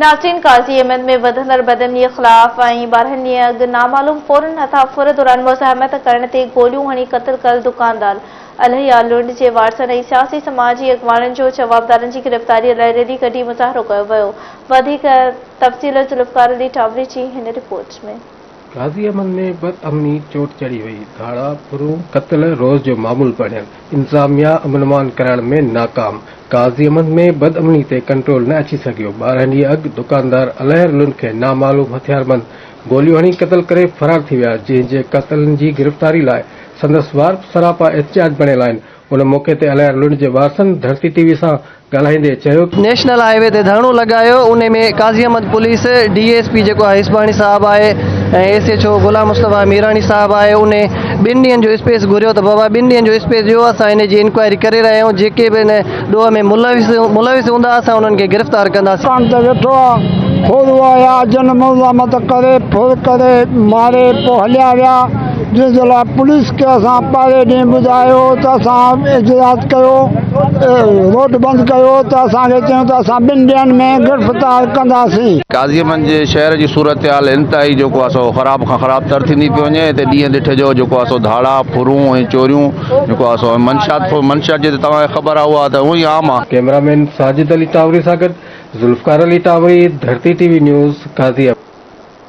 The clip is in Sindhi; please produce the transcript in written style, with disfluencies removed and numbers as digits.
ناظرين قاضي احمد ۾ وڌندڙ بدامني خلاف ۽ 12 ڏينهن اڳ نامعلوم ڦورن هٿان ڦر دوران مزاحمت ڪرڻ تي گوليون هڻي قتل ڪيل دڪاندار الهيار لنڊ جي وارثن ۽ سياسي سماجي اڳواڻن جو جوابدارن جي گرفتاري لاء ريلي ڪڍي مظاهرو ڪيو ويو وڌيڪ تفصيل ذوالفقار علي ٽانوري جي هن رپورٽ ۾. قاضي احمد ۾ بدامني چوٽ چڙهي وئي، ڌاڙا، ڦرون، قتل روز جو معمول بڻيل، انتظاميا امن امان ڪرائڻ ۾ ناڪام، قاضي احمد ۾ بدامني تي ڪنٽرول نه اچي سگهيو، 12 ڏينهن اڳ دڪاندار الهير لنڊ کي نامعلوم هٿياربند گوليون هڻي قتل ڪري فرار ٿي ويا، جنهن جي قاتلن جي گرفتاري لاء سندس وارث سراپا احتجاج بڻيل آهن، ان موقعي تي الهيار لنڊ جي وارثن ڌرتي ٽي وي سان ڳالهائيندي چيو ته. نيشنل هاء وي تي ڌرڻو لڳايو انهي ۾ Qazi Ahmed police D S P جيڪو آهي هيسباڻي صاحب آهي ۽ S H O Ghulam Mustafa Mirani صاحب آهي انهي ٻن ڏينهن جو اسپيس گهريو ته بابا ٻن ڏينهن جو اسپيس ڏيو اسان انهي جي انڪوائري ڪري رهيا آهيون جيڪي به ان ڏوهه ۾ ملوث ملوث هوندا اسان انهن کي گرفتار ڪنداسين. دڪان تي ويٺو آ ڦورو آيا جن مزاحمت ڪري ڦر ڪري ماري پوء هليا ويا جنهن جي لاء پوليس کي اسان پهرين ڏينهن ٻڌايو ته اسان احتجاج ڪيو روڊ بند ڪيو ته اسان کي چيو ته اسان ٻن ڏينهن ۾ گرفتار ڪنداسين. قاضي احمد جي شهر جي صورتحال انتهائي جيڪو آهي سو خراب کان خراب تر ٿيندي پئي وڃي هتي ڏينهن ڏٺي جو جيڪو آهي سو ڌاڙا ڦرون ۽ چوريون جيڪو آهي سو منشيات منشيات جي ته توهان کي خبر آهي اها ته هونئن ئي عام آهي. ڪئميرا مين ساجد علي ٽانوري سان گڏ Zulfiqar Ali Tanwari, Dharti T V news, Qazi Ahmed.